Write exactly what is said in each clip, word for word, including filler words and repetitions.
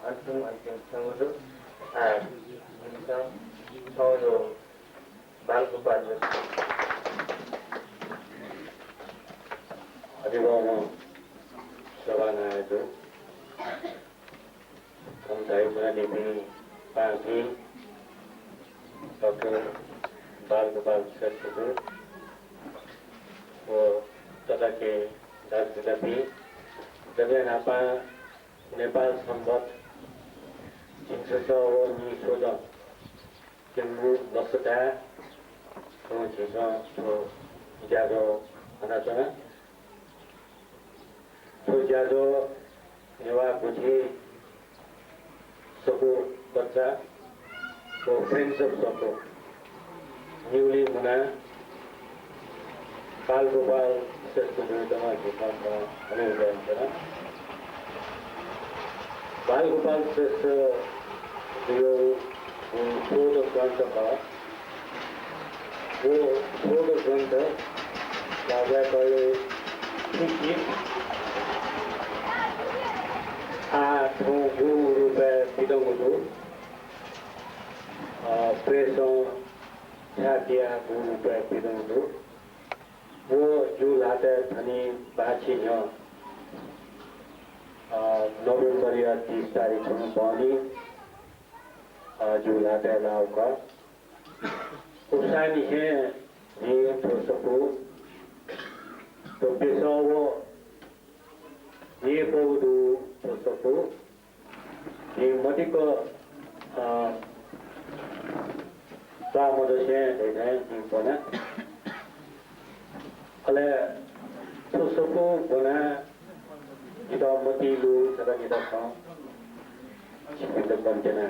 अन्तिम, अन्तिम छंगु दु। आ, जिमिसं छंगु बालगोपाल हरिबाबुं सभानायः दु। थौं धाइ पुनादीपिं पाहांपिं डाक्टर बालगोपाल श्रेष्ठ जु व तताकेहेँ दाजुकिजापिं, दकलय् न्हापां नेपाल संवत् झिंछसः व नीस्वदँ प्यंगू लसताय् थौं झीसं थ्व ज्याझ्वः हनाच्वना। थ्व ज्याझ्वः नेवाः गुथि सफू कच्चा व Friends of सफू न्यूली मुना बालगोपाल श्रेष्ठ जुयात नं झीसं हनेबहनी याना। बालगोपाल श्रेष्ठ जुया थ्व ग्रन्थ खः। व थ्व ग्रन्थ ला वय्कःया थीथी आः थौं गुगु रूपय् पिदंगु दु। अ, प्रेसं छ्याः तियाः गुगु रूपय् पिदंगु दु। व जूल्हातय् थनिं बाःछि न्ह्यः, अ, नोभेम्बरया तीस तारिख थ्व बहनी, अ, जूल्हातय् लाःगु खः। उसांनिसें जिं थ्व सफू, थ्व प्यसः व न्यय्पौ दु थ्व सफू जिं मदिक्क, अ, त्वाःमदसें धइथें जिं ब्वना। अले थ्व सफू ब्वनाः जितः मतिइ लू छता निता खँ छिकपिन्त कने त्यना।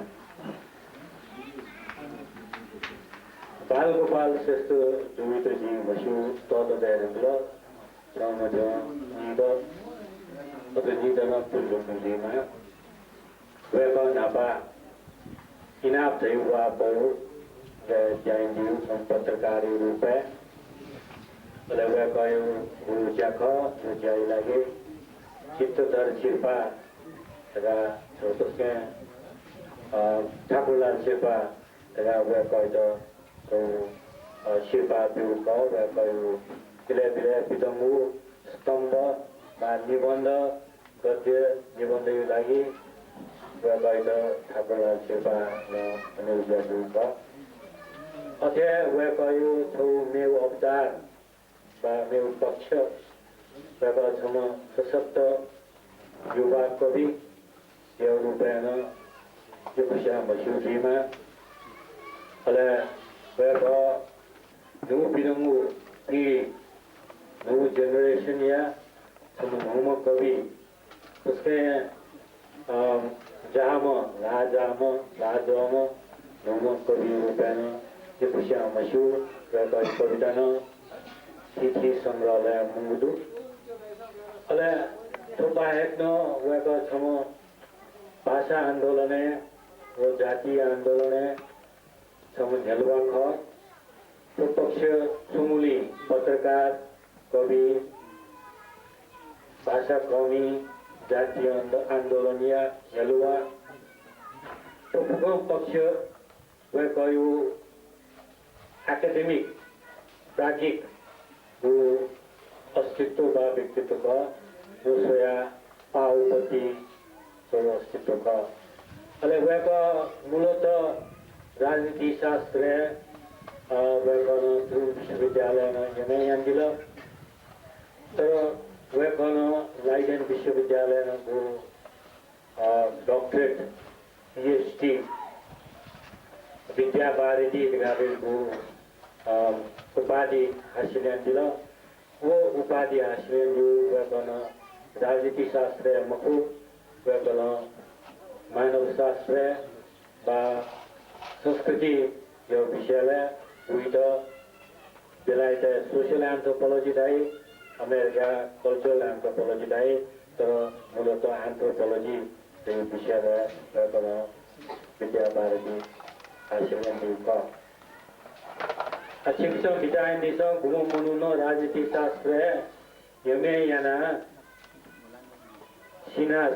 बालगोपाल श्रेष्ठ जुयात जिं म्हस्यू तःतः दये धुंकल। छम्ह छम्ह निदँ, अथे निदँ नं पुले धुंकल जुइमाः। वय्कः न्हापा इनाप धइगु वा पौ ज्या यानादीगु छम्ह पत्रकारया रूपय्। अले वय्कःया गुगु ज्या खः, थ्व ज्याया लागि चित्तधर सिरपाः धकाः छगू तसकं, अ, ठाकुरलाल सिरपाः धकाः वय्कःयात छगू, अ, सिरपाः ब्यूगु खः। वय्कःया इलय् बिलय् पिदंगु स्तम्भ वा निबन्ध, गद्य निबन्धया लागि वय्कःयात ठाकुरलाल सिरपाः नं हनेगु ज्या जूगु खः। अथे वय्कःया छगू मेगु अवतार वा मेगु पक्ष, वय्कः छम्ह सशक्त युवा कविया रूपय् नं यक्वस्यां म्हस्यू जुइमाः। अले वय्कः न्हू पिदंगु पिढी, न्हू generation या छम्ह न्हूम्ह कवि, तसकं, अ, जाःम्ह, ल्हाः जाःम्ह, ल्हाः जःम्ह न्हूम्ह कविया रूपय् नं यक्वस्यां म्हस्यू। वय्कःया कविता नं थीथी संग्रहालयय् मुंगु दु। अले थ्व बाहेक नं वय्कः छम्ह भाषा आन्दोलनय् व जातीय आन्दोलनय् छम्ह न्ह्यलुवा खः। थ्व पक्ष स्वंगुलिं पत्रकार, कवि, भाषाकःमि, जातीय आन्दो-, आन्दोलनया न्ह्यलुवा। थ्व फुक्कं पक्ष वय्कःया academic, प्राज्ञिक व अस्तित्व वा व्यक्तित्व खः। व स्वयाः पाः उपतिया छगू अस्तित्व खः। अले वय्कः मूलतः राजनीतिशास्त्रय्, अ, वय्कलं तुरुन्त विश्वविद्यालयय् नं M A यानादिल। तर वय्कलं लाइडेन विश्वविद्यालयय् नं गु, अ, doctorate, P H D, विद्यावारिधि धकाः धइगु, अ, उपाधि हासिल यानादिल। व उपाधि हासिल यानादीगु वय्कलं राजनीतिशास्त्रय् मखु, वय्कलं मानवशास्त्रय् वा संस्कृतिया विषयलय्, उइत बेलायतय् social anthropology धाइ, अमेरिकाय् cultural anthropology धाइ, तर मूलतः anthropology धइगु विषयलय् वय्कलं विद्यावारिधि हासिल यानादीगु खः। आ, छिकपिन्सं बिचाः यानादिसँ, गुम्ह मनुखं राजनीतिशास्त्रय् M A यानाः सिनाः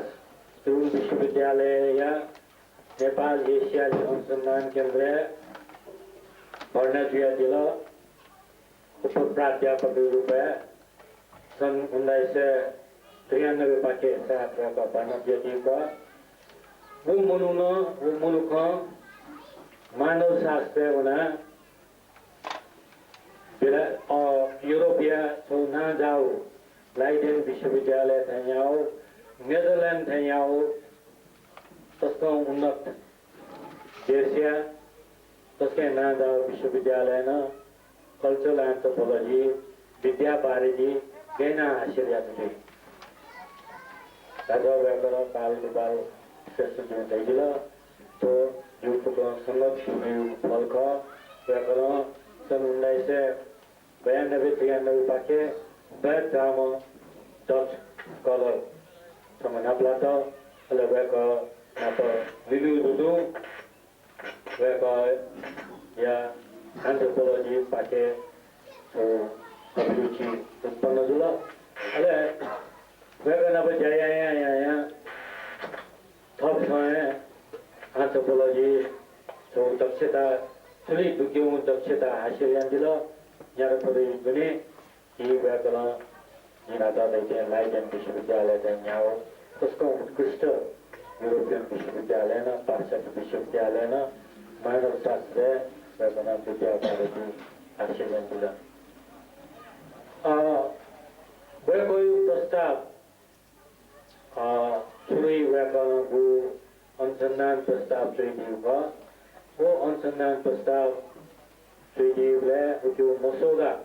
त्रिभुवन विश्वविद्यालयया नेपाल एसियाली अनुसन्धान केन्द्रय् भर्ना जुयादिल। उपप्राध्यापकया रूपय् सन् उन्नाइस सय त्रियानब्बे पाखे सायद वय्कः भर्ना जुयादीगु खः। व मनुखं, व मनुखं मानवशास्त्रय् वनाः बेला-, अ, युरोपया छगू नांजाःगु लाइडेन विश्वविद्यालय थें याःगु, नेदरल्यान्ड थें याःगु तसकं उन्नत देशया तसकं नांजाःगु विश्वविद्यालयं नं cultural anthropology विद्यावारिधि गय् यानाः हासिल यात जुइ। राजा वय्कलं बालगोपाल श्रेष्ठजुं धयादिल, थ्व जिगु फुक्कं संगत जूगु फल खः। वय्कलं सन् उन्नाइस सय बयानब्बे त्रियानब्बे पाखे बय् धाःम्ह Dutch scholar छम्ह नापलात। अले वय्कः नाप लिलुदुदुं वय्कःया anthropology पाखे छगू अभिरुचि उत्पन्न जुल। अले वय्कः नाप ज्या यायां यायां थःपिसं हे anthropology छगू दक्षता, थुलि दुग्यंगु दक्षता हासिल यानादिल। न्यादँ पदवी दुने। झी वय्कलं जिं न्हापा धयाथें लाइडेन विश्वविद्यालय थें न्ह्याःगु तसकं उत्कृष्ट युरोपियन विश्वविद्यालयं, पाश्चात्य विश्वविद्यालयं मानवशास्त्रय् वय्कलं विद्यावारिधि हासिल यानादिल। अ, वय्कःया प्रस्ताव अ, सुरुइ वय्कलं गु अनुसन्धान प्रस्ताव च्वयादीगु खः। व अनुसन्धान प्रस्ताव च्वयादीबलय् उकिया मसौदा,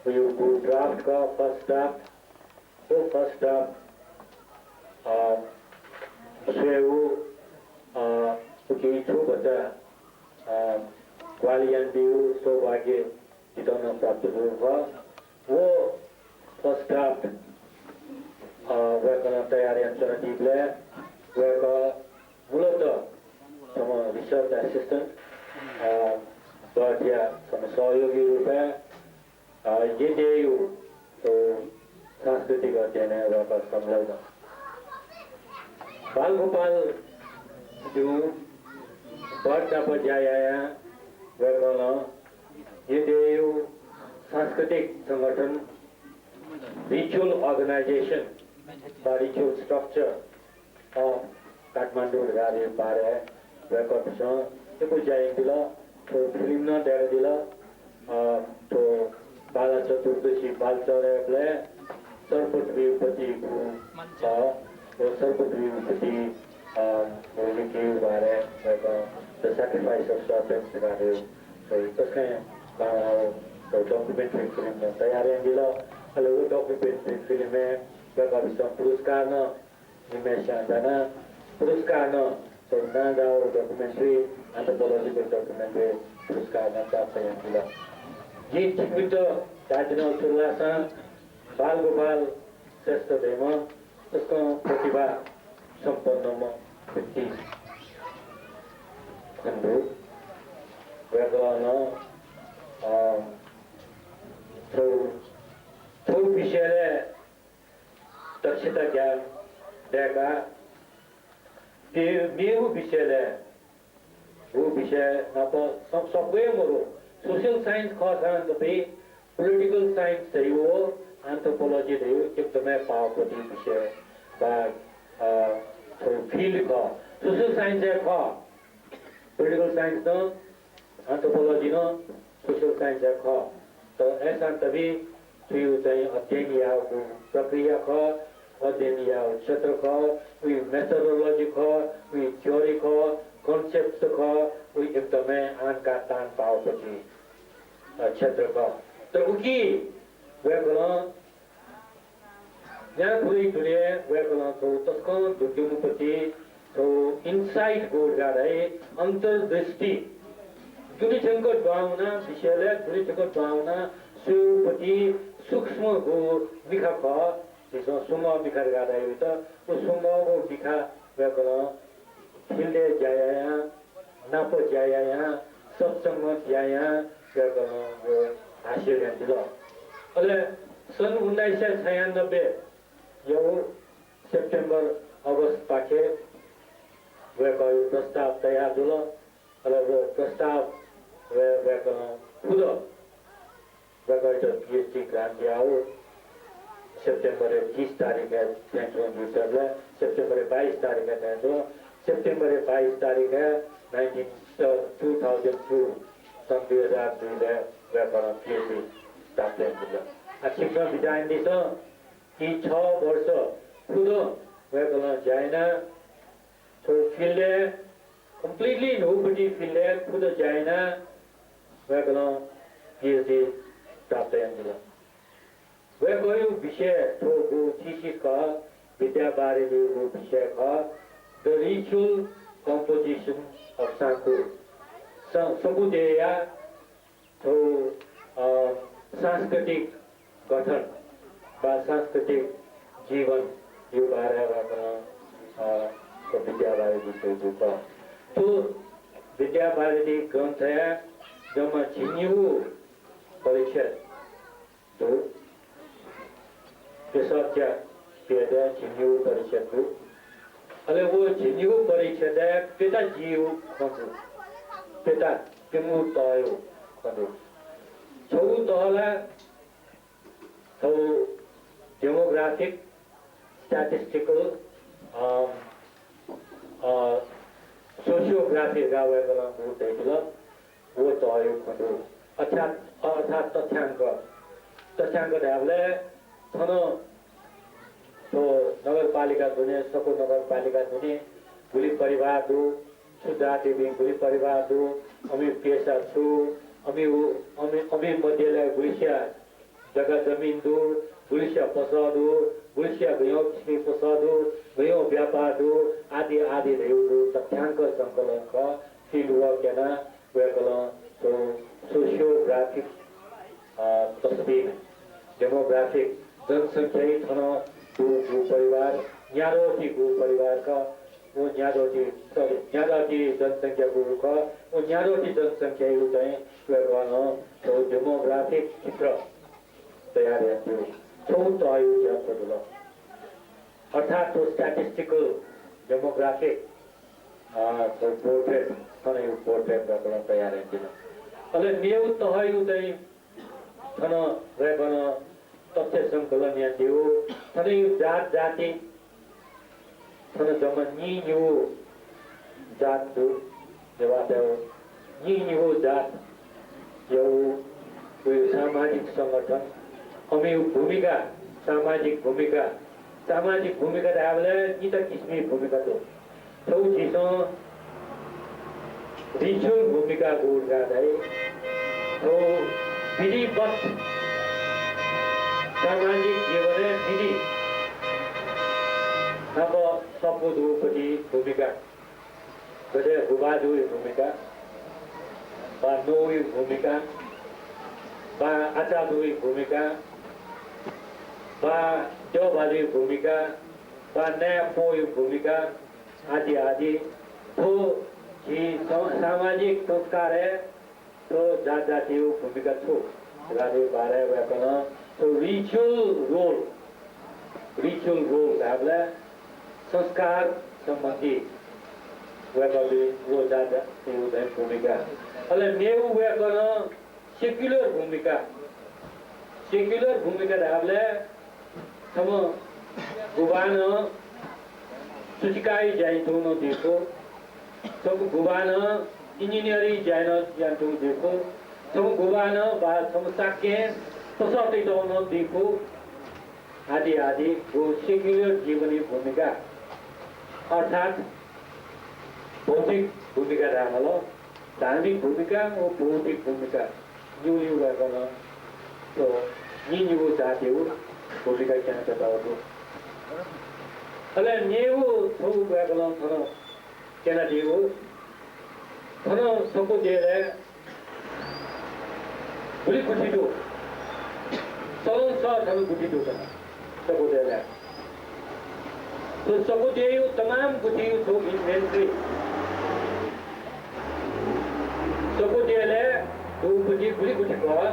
उकिया गु draft खः, first draft। व first draft, अ, स्वयेगु, अ, उकिं छुं भचा, अ, ग्वाहालि यानादीगु सौभाग्य जितः नं प्राप्त जूगु खः। व first draft, अ, वय्कलं तयार यानाच्वनादीबलय् वय्कः मूलतः छम्ह research assistant, अ, Burt या छम्ह सहयोगी रूपय्, अ, येँ देय्‌या, अ, सांस्कृतिक अध्ययनय् वय्कः संलग्न। बालगोपालजुं Burt नाप ज्या यायां वय्कलं येँ देय्‌या सांस्कृतिक संगठन, ritual organization वा ritual structure of Kathmandu धकाः धइगु बारे वय्कःपिसं यक्व ज्या यानादिल। थ्व film नं दय्‌कादिल। अ, थ्व बाला चतुर्दशी बालचरेबलय् सर्पद्वीपतिगु, अ, व सर्पद्वीपति, अ, व लिखिया बारे वय्कलं The Sacrifice of Serpents धकाः धइगु, अ, तसकं बांलाःगु documentary film नं तयार यानादिल। अले व documentary film-य् वय्कःपिसं पुरस्कार नं निम्हय्सियां जानाः पुरस्कार नं, छगू नांजाःगु documentary, anthropological documentary पुरस्कार नं प्राप्त यानादिल। जिं छिकपिन्त धायेत्यनागु छु धाःसा बालगोपाल श्रेष्ठ धइम्ह तसकं प्रतिभा सम्पन्नम्ह व्यक्ति खः। वय्कलं, अ, छगू, छगू विषयलय् दक्षता ज्ञान दय्काः मे-, मेगु विषयलय्, गु विषय नाप स-, सफू हे मदु। Social science खःसां जक political science धइगु, anthropology धइगु एकदमै पावपति विषय वा, अ, छगू field खः। Social science हे खः। Political science नं, anthropology नं social science हे खः। तर अय्सां तबि थुकिया चाहिँ अध्ययन यायेगु प्रक्रिया खः, अध्ययन यायेगु क्षेत्र खः, उकिया methodology खः, उकिया theory खः, concepts खः, उकिया एकदमै आनका तान पावपति, अ, क्षेत्र खः। तर उकिं वय्कलं न्यादँ पुदुगु दुने वय्कलं छगू तसकं दुग्यंगुपति, छगू insight गु धकाः धाइ, अन्तर्दृष्टि। दुने थ्यंक दुहां वनाः विषयलय् दुने थ्यंक दुहां वनाः स्वयेगुपति सूक्ष्म गु मिखा खः। झीसं स्वम्ह मिखा धकाः धाइ वयात, व स्वम्हगु मिखा वय्कलं field-य् ज्या यायां, नाप ज्या यायां, सत्संगत यायां वय्कलं व हासिल यानादिल। अले सन् उन्नाइस सय छयानब्बे यागु September तीस तारिखय् थ्यंच्वं दुसा ला सेप्टेम्बरय् बाइस तारिखय् थ्यंच्वं। सेप्टेम्बरय् बाइस तारिखय् nineteen, two thousand two, सन् दुई हजार दुई ले वय्कलं PhD प्राप्त यानादिल। आ, छिकपिन्सं बिचाः यानादिसँ, थ्व छ वर्ष खुदँ वय्कलं ज्या यानाः थ्व field-य् completely न्हूपट्टि field-य् खुदँ ज्या यानाः वय्कलं PhD प्राप्त यानादिल। वय्कःया विषय थ्व गु thesis खः, विद्यावारिधीया विषय खः, The Ritual Composition of Sanku। स-, सकुदेया थ्व, अ, सांस्कृतिक गठन वा सांस्कृतिक जीवनया बारे वय्कलं, अ, थ्व विद्यावारिधीया च्वयातःगु खः। थ्व विद्यावारिधी ग्रन्थय् जम्मा झिंनिगू परिच्छेद दु। पेशा ज्या पियादँ झिंनिगू परिच्छेद दु। अले व झिंनिगू परिच्छेदय् प्यता जिया खँ दु। प्यता, प्यंगू तःया खँ दु। छगू तः ला थ्व demographic, statistical, अ, अ, sociography धकाः वय्कलं गु धयादिल। व तःया खँ दु। अर्थात्, अर्थात् तथ्यांक। तथ्यांक धायेबलय् थन थ्व नगरपालिका दुने, सको नगरपालिका दुने गुलि परिवार दु, छु जातिपिं गुलि परिवार दु, अमिया पेशा छु, अमिया, अमि, अमिया मध्ये ला गुलिसिया जग्गा जमिन दु, गुलिसिया पसः दु, गुलिसिया गय् किसिमया पसः दु, गय् व्यापार दु, आदि आदि धयागु तथ्यांक संकलन खः। Field work यानाः वय्कलं थ्व sociographic, अ, तस्बिर, demographic, जनसंख्या थन दुगु परिवार, न्याद्वःतिगु परिवार खः, व न्याद्वःति, sorry, न्याद्वःति जनसंख्या गु खः, व न्याद्वःति जनसंख्याया चाहिँ वय्कलं थ्व demographic चित्र तयार यानादिल। छगू तःया ज्या थ्व जुल। अर्थात् थ्व statistical demographic, अ, थ्व portrait, थनया portrait वय्कलं तयार यानादिल। अले मेगु तःया चाहिँ थन वय्कलं तथ्य संकलन यानादिल। थनया जात जाति, थन जम्मा नीनिगू जात दु। नेवाःतय् नीनिगू जातया व सामाजिक संगठन, अमिया भूमिका, सामाजिक भूमिका, सामाजिक भूमिका धायेबलय् निता किसिमया भूमिका दु। थ्व झीसं ritual भूमिका गु धकाः धाइ। थ्व विधिवत सामाजिक जीवनय् विधि नाप सफू दुगुपट्टि भूमिका। गथे बुबाजुया भूमिका, वा नौया भूमिका, वा आचादुया भूमिका, वा द्यःबाजुया भूमिका, वा नाय् अप्वःया भूमिका आदि आदि। थ्व झी स-, सामाजिक संस्कारय् थ्व जात जातिया भूमिका छु धकाः बारे वय्कलं थ्व ritual role, ritual role धायेबलय् संस्कार सम्बन्धी वय्कःपिं व जात जातिया भूमिका। अले मेगु वय्कलं secular भूमिका, secular भूमिका धायेबलय् छम्ह गुभानं सूचकाया ज्या यानातःगु नं जुइ फु, छम्ह गुभानं engineer-या ज्या यानातःगु जुइ फु, छम्ह गुभानं वा छम्ह शाक्यं पसः तयातःगु नं जुइ फु, आदि आदि। व secular जीवनया भूमिका, अर्थात् भौतिक भूमिका धायेमाल। धार्मिक भूमिका व बौद्धिक भूमिका निगू निगू वय्कलं थ्व नीनिगू जातया भूमिका क्यनातःगु दु। अले मेगु थ्व वय्कलं थन क्यनादीगु, थन सको देय् गुलि गुथि दु, चलन सः थन गुथि दु थन। सको देय्। थ्व सको देय्‌या तमाम गुथिया छगू inventory। सको देय् दुगुपति गुलि गुथि खः,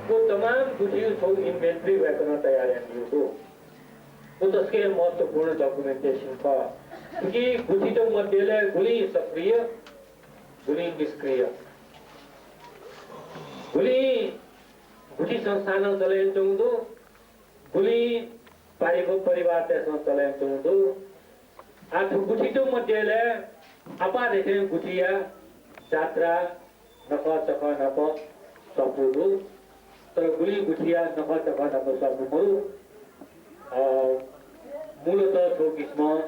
व तमाम गुथिया छगू inventory वय्‌कलं तयार यानादीगु। व तसकं हे महत्त्वपूर्ण documentation खः। थुकी गुथित मध्यय् गुलिं सक्रिय, गुलिं निष्क्रिय। गुलिं गुथि संस्थानं चले यानाच्वंगु दु, गुलिं पारिवारिक परिवारतय्सं चले यानाच्वंगु दु। आः थ्व गुथित मध्यय् आपाः देशय् गुथिया जात्रा नखःचखः नाप स्वापू दु, तर गुलिं गुथिया नखःचखः नाप स्वापू मदु। अ, मूलतः थ्व किसिमं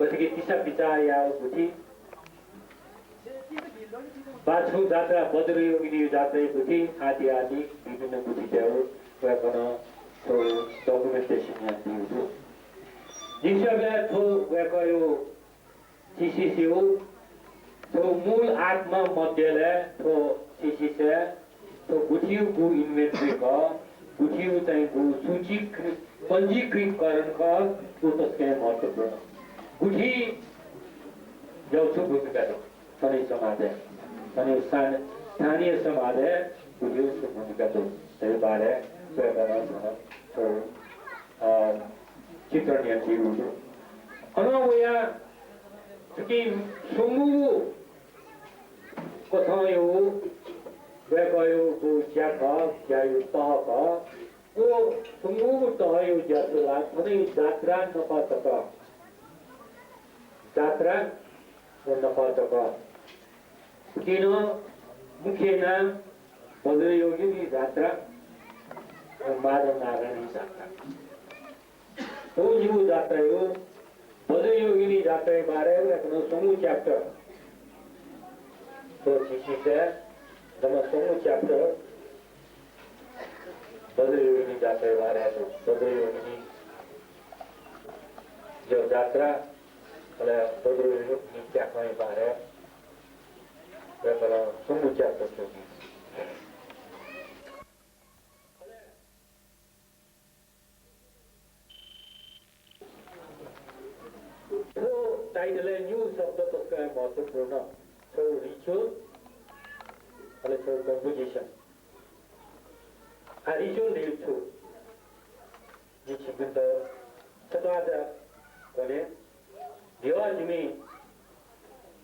गथेकि तिसा पिचाः याःगु गुथि, वा छुं जात्रा, बज्रयोगिनी जात्राया गुथि आदि आदि विभिन्न गुथितय्गु वय्कलं थ्व documentation यानादीगु दु। निश्चय थ्व वय्कःया thesis-या थ्व मूल आत्मा मध्यय् थ्व thesis-य् थ्व गुथिया गु inventory खः, गुथिया चाहिँ गु सूचीकृ-, पञ्जीकृतकरण खः, व तसकं हे महत्त्वपूर्ण। गुथि या छु भूमिका दु थनया समाजय्, थनया स्थान-, स्थानीय समाजय् गुथिया छु भूमिका दु धइगु बारे वय्कलं थन थ्व, अ, चित्रण यानादीगु दु। अनं वयाः थुकिं स्वंगूगु कथंया वय्कःया ज्याखः, ज्याया तह खः। व स्वंगूगु तहया ज्या छु ला, थनया जात्रा नखःचखः। जात्रा व नखःचखः। थुकिं नं मुख्य यानाः बज्रयोगिनी जात्रा व माधव नारायणी जात्रा। थ्व निगू जात्राया, बज्रयोगिनी जात्राया बारे वय्कलं स्वंगू chapter, थ्व thesis-य् जम्मा स्वंगू chapter बज्रयोगिनी जात्राया बारे दु। बज्रयोगिनीया जात्रा, अले बज्रयोगिनी त्याखंया बारे वय्कलं स्वंगू chapter च्वनी। थ्व title-य् निगू शब्द तसकं हे महत्त्वपूर्ण, छगू ritual, अले छगू composition। आ, ritual धइगु छु? जिं छिकपिन्त छत्वाःचा कने। न्ह्यः जिमि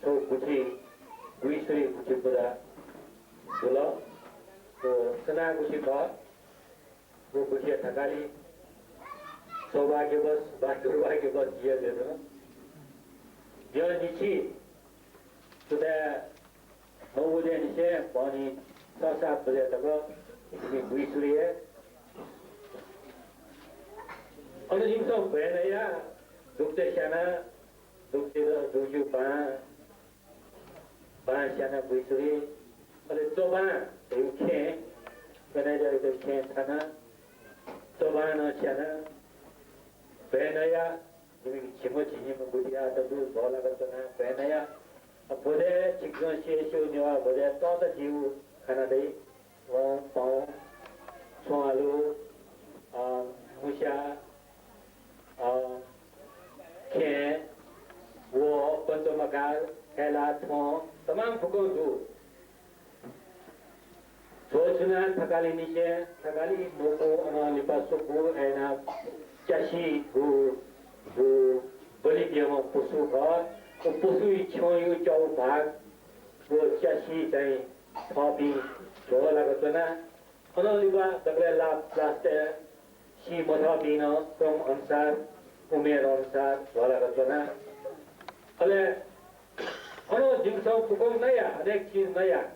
छगू गुथि, गुइसुरी गुथि पुजा जुल। व सनाः गुथि खः। व गुथिया थकालि सौभाग्यवश वा दुर्भाग्यवश जिया जुयाच्वन। न्ह्यः न्हिच्छि सुथय् नौ बजेनिसें बहनी छ सात बजे तक जिमि गुइसुरी हे। अन जिमिसं भ्वय् नयाः दुग्ध स्यानाः दुग्ध, दुग्धया बां बां स्यानाः गुइसुरी, अले चबां धइगु खेँ, गनाइदय् खेँ थानाः चबां नं स्यानाः भ्वय् नयाः, जिमि झिम्ह झिंनिम्ह गुथियात दु भ्वलाक च्वनाः भ्वय् नयाः, अ, भ्वदय् छिकपिन्सं स्यू स्यू नेवाः भ्वदय् तःता जीगु खाना दइ। वं, पाउँ, छ्वँ आलु, अ, मुस्या, अ, खेँ, व, पञ्चमकार, खय्‌ला, थ्वँ, तमाम फुक्कं दु। झ्वः छुनाः थकालिनिसें, थकालि मखु, अनं लिपा स्वकू, अय्‌नं च्यासि गु, गु बलि बीम्ह पशु खः। व पशुया छ्यंया च्यागू भाग, व च्यासि चाहिँ थःपिं भ्वलाक च्वनाः, अनं लिपा दकलय् ला-, last-य् सी मथःपिं नं क्रम अनुसार, उमेर अनुसार भ्वलाक च्वनाः। अले अनं जिमिसं फुक्कं नया, हरेक चिज नया।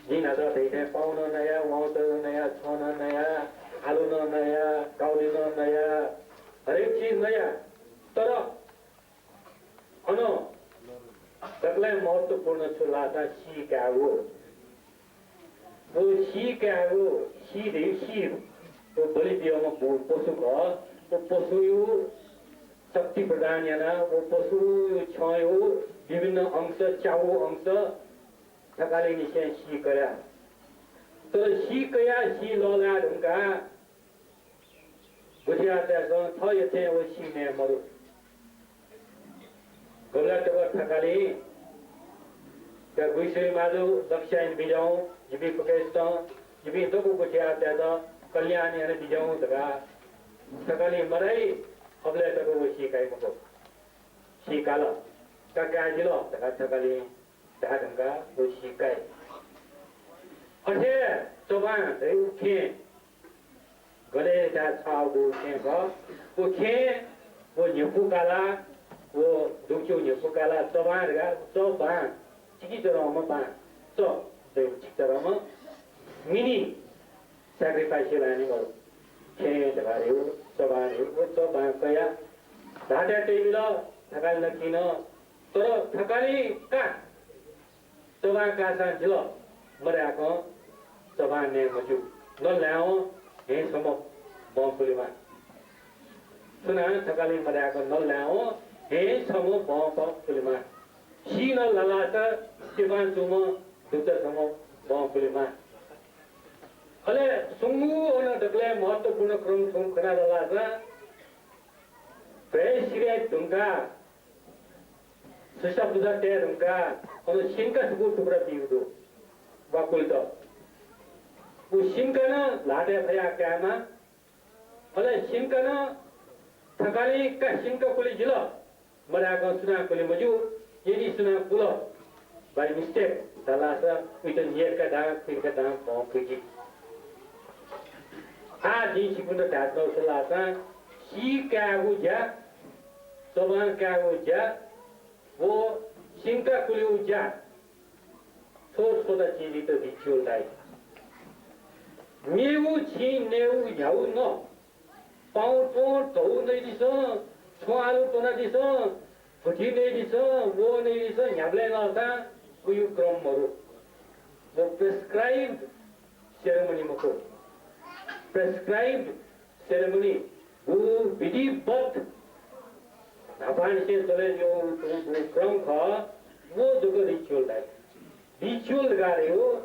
जिं न्हाचः धयाथें पाउँ नं नया, वाउँचा नं नया, छ्वँ नं नया, आलु नं नया, काउली नं नया, हरेक चिज नया। तर अन दकलय् महत्त्वपूर्ण छु धाःसा सी कायेगु। व सी कायेगु, सी धइगु सी, व बलि बीम्ह पशु खः। व पशुया शक्ति प्रदान यानाः व पशुया छ्यंया विभिन्न अंश, च्यागू अंश थकालिनिसें सी कया। तर सी कयाः सी लःल्हाये धुंकाः गुथियातय्सं थः यःथें व सी नये मदु। गबलय् तक थकालिं का गुइसुरी माजु दक्ष याना बिज्याहुँ, जिपिं फुक्कसितं, जिपिं दक्व गुथियातय्त कल्याण याना बिज्याहुँ धकाः थकालिं मधाइ, अबलय् तक व सी काइ मखु। सी काल, का काय् जिल धकाः थकालिं धाये धुंकाः व सी काइ। अथे चबां धइगु खेँ गथे धाःसा छगू खेँ खः। व खेँ, व न्ह्यपु काला, व दुगु न्ह्यपु काला चबां धकाः, चबां, चिकिचरंम्ह बां, च, दइ चिकिचरंम्ह mini sacrificial animal खेँ धकाः धइगु, चबां धइगु, व चबां कयाः ल्हातय् तयाबिल, थकालि नकिं नं। तर थकालि का चबां काःसां जिल मधाय्कं चबां नये मज्यू। नल्हाय्वं हेँ छम्ह बँ पुलेमाः। सुनां थकालि मधाय्कं नल्हाय्वं हेँ छम्ह बँ पुलेमाः। सी नं लालासा सिपां चूम्ह दुचा छम्ह बँ पुलेमाः। अले सुंगू अन दकलय् महत्त्वपूर्ण क्रम छुं खना लालासा भ्वय् सिधये धुंकाः सुसा पुजा तये धुंकाः अन सिंका सुकू टुक्रा बीगु दु वा कुलेत। उ सिंका नं ल्हातय् फयाः कायेमाः। अले सिंका नं थकालि का सिंका कुले जिल मधाय्कं सुनां कुले मज्यू। यदि सुनां कुल by mistake धालासा उइत न्यय्का दां, खुइका दां बँ पुइकी। आः जिं छिकपिन्त धायेत्यनागु खः धाःसा सी कायेगु ज्या, चबां कायेगु ज्या, व सिंका कुलेगु ज्या, थ्व स्वता चिजइत ritual धाइ। मेगु छिं नयेगु न्ह्यागु नं, पाउँ त्वँ धौ नइदिसँ, छ्वँ आलु त्वनादिसँ, भुथि नइदिसँ, वः नइदिसँ, न्ह्याबलें नःसां उयु क्रम मरु। व prescribed ceremony मखु। Prescribed ceremony, व विधिवत न्हापांनिसें चले जुइगु क्रम खः, व जक ritual धाइ। Ritual धकाः धइगु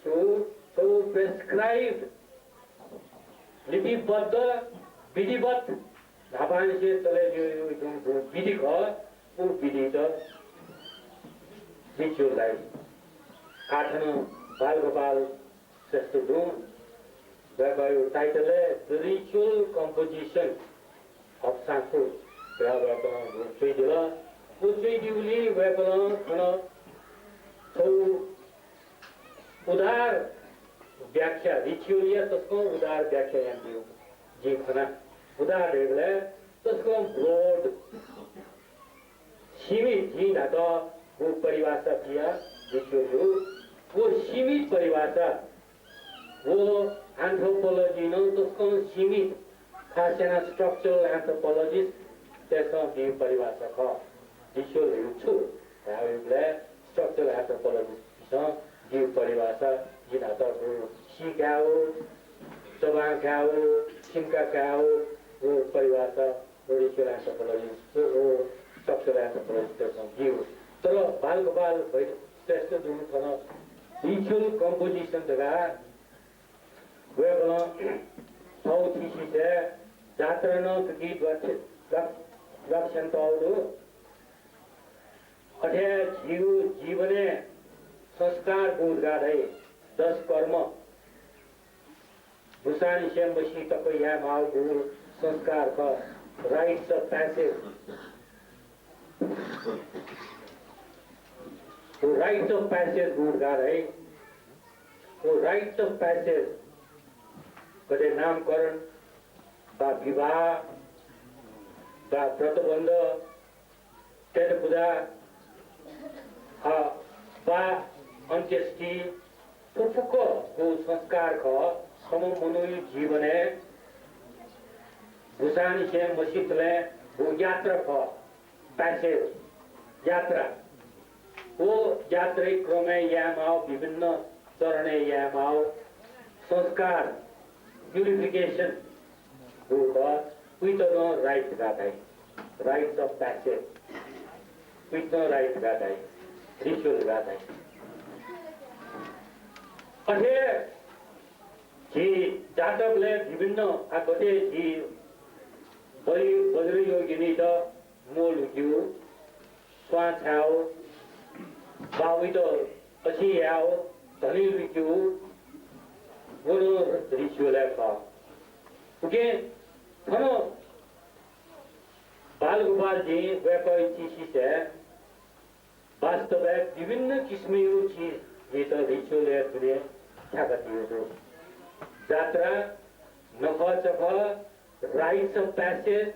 छु, छु prescribed, लिपिबद्ध, विधिवत न्हापांनिसें चले जुइगु विधि खः, व विधित ritual धाइ। आः थन बालगोपाल श्रेष्ठ जुं वय्कःयागु title हे The Ritual Composition of Sanskrit धयाः वय्कलं च्वयादिल। व च्वयादीगुलिं वय्कलं थन छगू उदार व्याख्या, ritual या तसकं उदार व्याख्या यानादीगु जिं खना। उदार धइबलय् तसकं broad, सीमित, जिं न्हापां व परिभाषा बिया ritual व सीमित परिभाषा व anthropology नं तसकं सीमित, खास यानाः structural anthropologist तय्सं बीगु परिभाषा खः। Ritual धइगु छु धायेबलय् structural anthropologist तय्सं बीगु परिभाषा जिं न्हापां व सी कायेगु, चबां कायेगु, सिंका कायेगु, व परिभाषा ritual anthropologist, व structural anthropologist तय्सं बीगु। तर बालगोपाल वैद्य श्रेष्ठ जुं थन ritual composition धकाः वय्कलं थःगु thesis-य् जात्रा नं तुति द्वाक्ष-, द्वाक्-, द्वाक्षाय् तःगु दु। अथे हे झीगु जीवनय् संस्कार गुगु धकाः धाइ, दश कर्म, बुसांनिसें मसी तक यायेमाःगु संस्कार खः, rites of passage। व rites of passage गुगु धकाः धाइ, व rites of passage गथे नामकरण वा विवाह वा व्रतबन्ध, पेट पुजा, अ, वा अन्त्येष्टि, थ्व फुक्क व संस्कार खः। छम्ह मनूया जीवनय् बुसांनिसें मसितले व यात्रा खः, passage, यात्रा। व यात्राया क्रमय् यायेमाःगु विभिन्न चरणय् यायेमाःगु संस्कार, purification, व खः, उइत नं rite धकाः धाइ। Rites of passage। उइत नं rite धकाः धाइ। Ritual धकाः धाइ। अथे झी जातकलय् विभिन्न, आ, गथे झी वज्र-, वज्रयोगिनीत म्वःल्हुकेगु, स्वां छायेगु, बाबुइत अछि यायेगु, धनी लुइकेगु, व नं ritual हे खः। उकिं थन बालगोपालजीं वय्कःया thesis-य् वास्तवय् विभिन्न किसिमया चिजयात ritual-या दुने थाकादीगु दु। जात्रा, नखःचखः, rites of passage,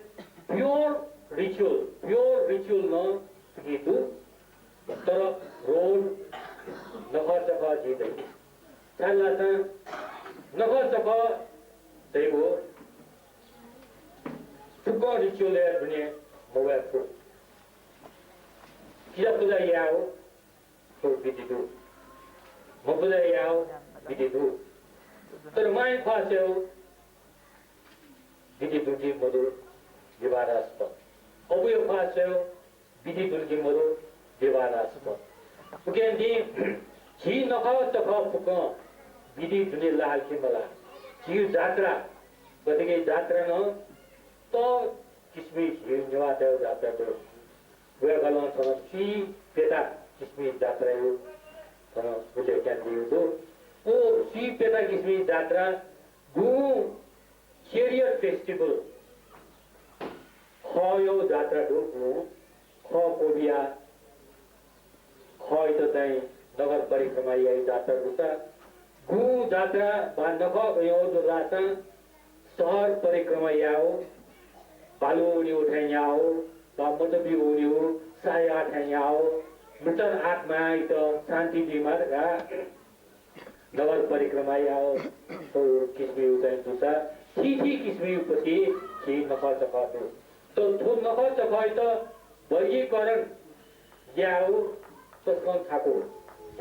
pure ritual, pure ritual नं थुकी दु। तर रोल नखःचखः झी दइ। छाय्धाःसा नखःचखः धइगु फुक्क ritual-या दुने मवय् फु। किजा पुजा यायेगु थ्व विधि दु, मपुजा यायेगु विधि दु। तर मांया ख्वाः स्वयेगु विधि दु कि मदु विवादास्पद। अबुया ख्वाः स्वयेगु विधि दु कि मदु विवादास्पद। उकिं झी नखःचखः फुक्कं विधि दुने लाल कि मलाः। झीगु जात्रा, गथे कि जात्रा नं त किसिमि झी नेवाःतय् जात्रा दु। वय्कलं थन स्वीप्यता किसिमि जात्राया थन उल्लेख यानादीगु दु। व स्वीप्यता किसिमि जात्रा गुं chariot festival, खःया जात्रा दु, गुं खः क्वबिया खःयात चाहिँ नगर परिक्रमा याइ जात्रा दुसा, गुं जात्रा वा नखः गय् दुलासां शहर परिक्रमा याउ, बालु वनेउ थें याउ, वा मतबी वनेउ साया थें याउ, मृत आत्मायात शान्ति बीमा धकाः नगर परिक्रमा याउ, थ्व किसिमयु चाहिँ दुसा, थीथी किसिमयु पति झी नखःचखः दु। त थ्व नखःचखःयात वर्गीकरण याउ तसकं थाकु।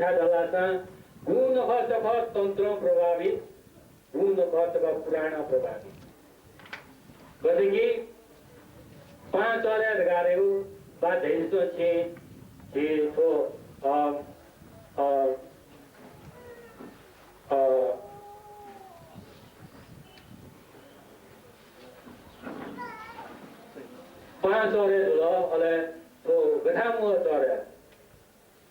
छाय्धाःसा गुं नखःचखः तन्त्रं प्रभावित, गुं नखःचखः पुराणं प्रभावित। गथे कि पाँचहरे धकाः धयागु वा धइजु छि, छि थ्व, अ, अ, अ, पाँचहरे जुल, अले थ्व गथांम्वः चहरे।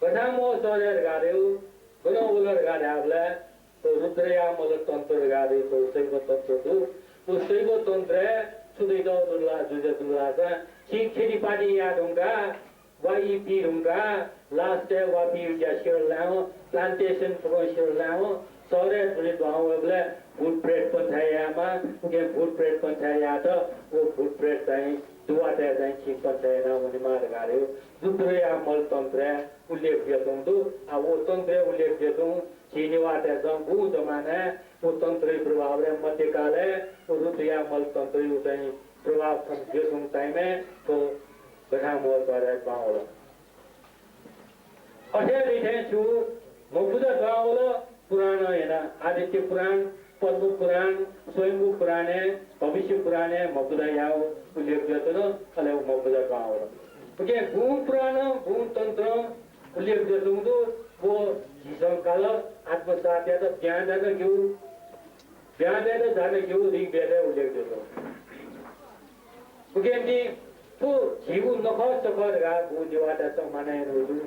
गथांम्वः चहरे धकाः धयागु, गन वल धकाः धायेबलय् थ्व रुद्रयामल तन्त्र धकाः धयागु थ्व शैव तन्त्र दु। व शैव तन्त्रय् छु दइ धकाः धाःसा, छु दइ धकाः धाःसा, छिं खेतीपाती याये धुंकाः, वाइ पी धुंकाः, last-य् वापिं ज्या सिधल धायेवं, plantation फुक्कं सिधल धायेवं, शहरय् दुने दुहां वयेबलय् भूत प्रेत पन्छाय् यायेमाः, उकिं भूत प्रेत पन्छाय् यायेत व भूत प्रेत चाहिँ दुवातय् चाहिँ छिं पन्छाय् याना वनेमाः धकाः धयागु रुद्रयामल तन्त्रय् उल्लेख जुयाच्वंगु दु। आ, व तन्त्रय् उल्लेख जुयाच्वंगु झी नेवाःतय्सं गुगु जमानाय् व तन्त्रया प्रभावय् मध्यकालय् व रुद्रयामल तन्त्रया चाहिँ प्रभाव थन जुयाच्वंगु time-य् थ्व गथांम्वः चहरे दुहां वल। अथे हे थें छु मपुजा दुहां वल, पुराणं याना आदित्य पुराण, पद्म पुराण, स्वयम्भू पुराणय्, भविष्य पुराणय् मपुजा याउ उल्लेख जुयाच्वन, अले व मपुजा दुहां वल। उकिं गुं पुराणं, गुं तन्त्रं उल्लेख जुयाच्वंगु दु, व झीसं काल आत्मसात यात ब्यां जाना ग्यू, ब्यां जाना ग्यू ऋग्वेदय् उल्लेख जुयाच्वंगु दु। उकिं थ्व झीगु नखःचखः धकाः गु नेवाःतय्सं मानय् यानागु दु।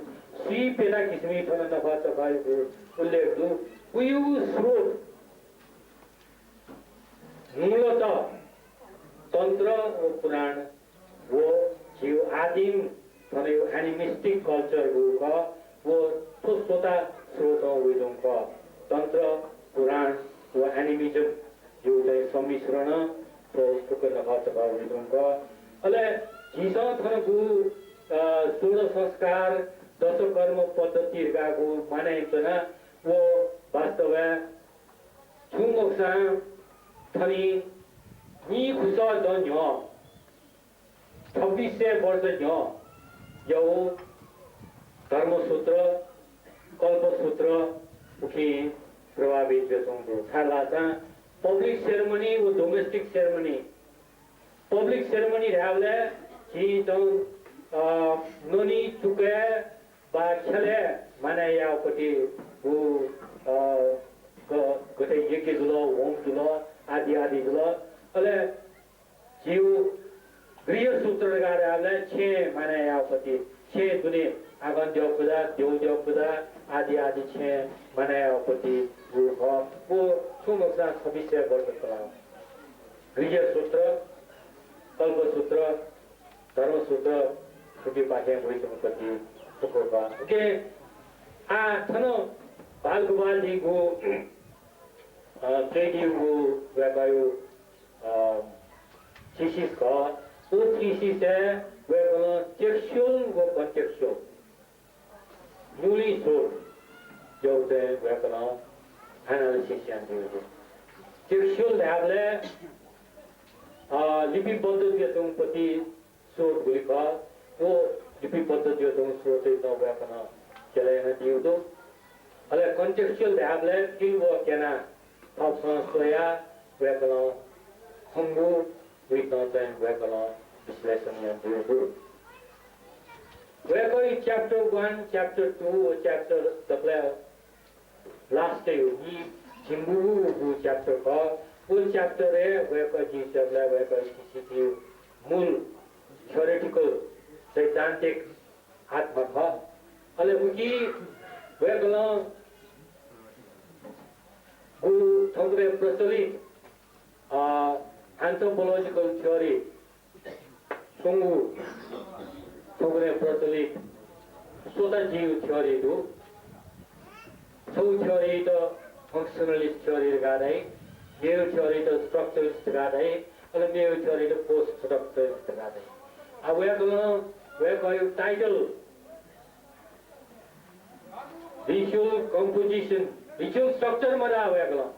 स्वीप्यता किसिमयु थन नखःचखःयागु उल्लेख दु। उकियागु स्रोत मूलतः तन्त्र व पुराण व झीगु आदिम थनयु animistic culture गु खः, व थ्व स्वता स्रोतं वइधुंकः। तन्त्र, पुराण व animism यु चाहिँ सम्मिश्रण थ्व फुक्क नखःचखः वइधुंकः। अले झीसं थन गु, अ, षोडश संस्कार, दशकर्म पद्धति धकाः गु मानय् यानाच्वना, व वास्तवय् छुं मखुसां थनि नीखुसः दँ न्ह्यः छब्बिस सय वर्ष न्ह्यः यौ धर्मसूत्र, कल्पसूत्र उकिं प्रभावित जुयाच्वंगु दु। छाय्धाःसा public ceremony व domestic ceremony, public ceremony धायेबलय् झी तं, अ, ननी चुकय् वा ख्यलय् मानय् याःपति व, अ, ग-, गथे यज्ञ जुल, होम जुल, आदि आदि जुल। अले झीगु गृहसूत्र धकाः धाःबलय् छेँ मानय् याःपति, छेँ दुने आगन्त्यः पुजा, द्यौद्यः पुजा आदि आदि छेँ मानय् याःपति गु खः। व छुं मखुसां छब्बिस सय वर्ष चलाः। गृहसूत्र, कल्पसूत्र, धर्मसूत्र थुपिपाखें वइच्वंगु पति फुक्क खः। उकिं आः थन बालगोपालजीगु, अ, च्वय्‌दीगु वय्‌कःयु अ, thesis खः। व thesis-य् वय्कलं textual व contextual newly sought जक चाहिँ वय्कलं analysis यानादीगु दु। Textual धायेबलय्, अ, लिपिबद्ध जुयाच्वंगु पति स्रोत गुलि खः, व लिपिबद्ध जुयाच्वंगु स्रोतयात वय्कलं चय्ला यानादीगु दु। अले contextual धायेबलय् फिल व क्यनाः थःपिन्सं स्वयाः वय्कलं खंगु उइत चाहिँ वय्कलं विश्लेषण यानादीगु दु। वय्कःया chapter one, chapter two व chapter दकलय् last-य् नि झिंबुगु chapter खः। व chapter-य् वय्कः जिं स्वयेबलय् वय्कःया thesis-या मूल theoretical सैद्धान्तिक आत्मा खः। अले उकी वय्कलं गु थौंकन्हय् प्रचलित, अ, anthropological theory स्वंगु थौंकन्हय् प्रचलित स्वता जियु theory दु। छगू theory-त functionalist theory धकाः धाइ, मेगु theory-त structuralist धकाः धाइ, अले मेगु theory-त post structuralist धकाः धाइ। आ, वय्कलं वय्कःया title ritual composition, ritual structure मधाः वय्कलं,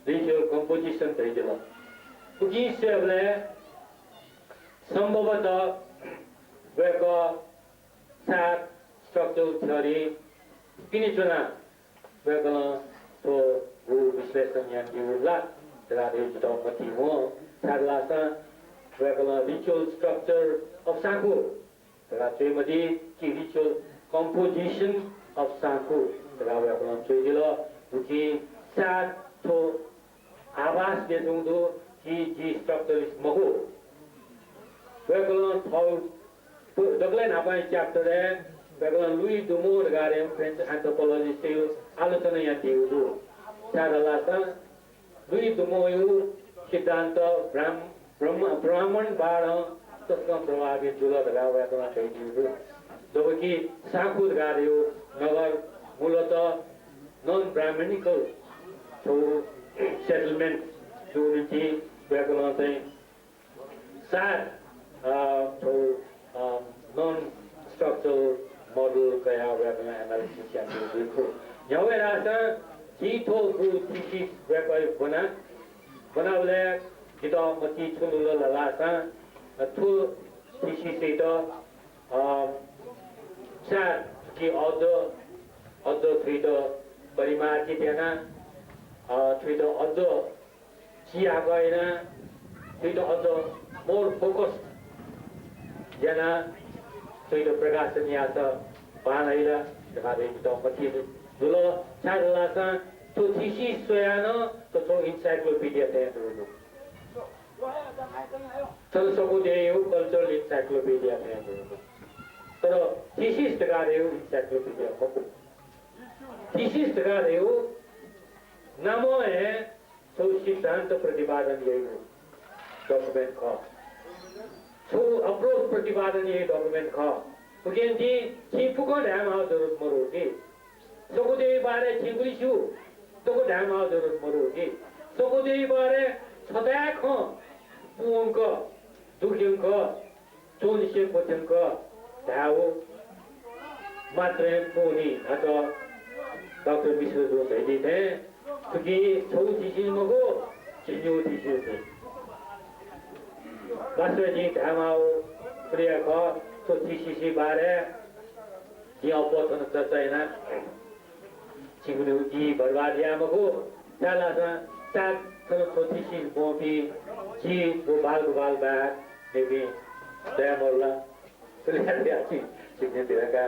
ritual composition धयादिल। उकिं स्वयेबलय् सम्भवतः वय्कः सायद structural theory पिने च्वनाः वय्कलं थ्व गु विश्लेषण यानादीगु ला धकाः धइगु जितः मतिइ वं। छाय्धाःसा वय्कलं ritual structure of साँखु धकाः च्वये मदी, कि ritual composition of साँखु धकाः वय्कलं च्वयादिल। उकिं सायद थ्व आभास बियाच्वंगु दु कि जि structuralist मखु। वय्कलं थःगु दकलय् न्हापांगु chapter-य् वय्कलं Louis Dumont धकाः French anthropologist-या आलोचना यानादीगु दु। छाय्धाःसा Louis Dumont-या सिद्धान्त ब्राह्म-, ब्रह्म-, ब्राह्मणवादं तसकं प्रभावित जुल धकाः वय्कलं धयादीगु दु। जबकि साँखु धकाः धइगु नगर मूलतः non-Brahmanical छगू settlement जूगु निंतिं वय्कलं चाहिँ सायद, अ, छगू, अ, non-structural model कयाः वय्कलं analysis यानादीगु जुइ खु। न्ह्याबलें धाःसा जिं थ्व गु thesis वय्कःया ब्वना, ब्वनाबलय् जितः मतिइ छु न्हुल धाःसा, अ, थ्व thesis-यात, अ, सायद जिं अझ, अझ थुइत परिमार्जित याना, अ, थुइत अझ चिहाकः याना, थुइत अझ more focused याना, थुइत प्रकाशन यायेत बांलाइ ला धकाः धइगु जितः मतिइ न्हुल। छाय्धाःसा थ्व thesis स्वयाः नं थ्व encyclopedia थें जूगु दु। थन सकूदँया cultural encyclopedia थें जूगु दु। तर thesis धकाः धइगु encyclopedia मखु। Thesis धकाः धइगु नामं हे छगू सिद्धान्त प्रतिपादन याइगु document खः। छगू approach प्रतिपादन याइगु document खः। उकिं ति छिं फुक्कं धायेमाःगु जरुरत मदु कि। सकूदँया बारे छिं गुलि स्यू, दक्व धायेमाःगु जरुरत मदु कि। सकूदँया बारे छता हे खँ पूवंक, दुग्यंक, च्वंनिसें क्वथ्यंक धायेगु मात्रं पूवनी। न्हाचः डाक्टर मिश्रजुं धयादी थें थुकी छगू thesis मखु, झिंनिगू thesis दु। वास्तवय् जिं धायेमाःगु थुलि हे खः, थ्व thesis-या बारे जिं अप्वः थन चर्चा याना छिकपिनिगु ई बर्बाद याये मखु। छाय्धाःसा सायद थन थ्व thesis ब्वंपिं जि व बालगोपाल बाहेक मेपिं दये मदु ला। थुलि हे धयाः छि, छिकपिनि भिंतुना का।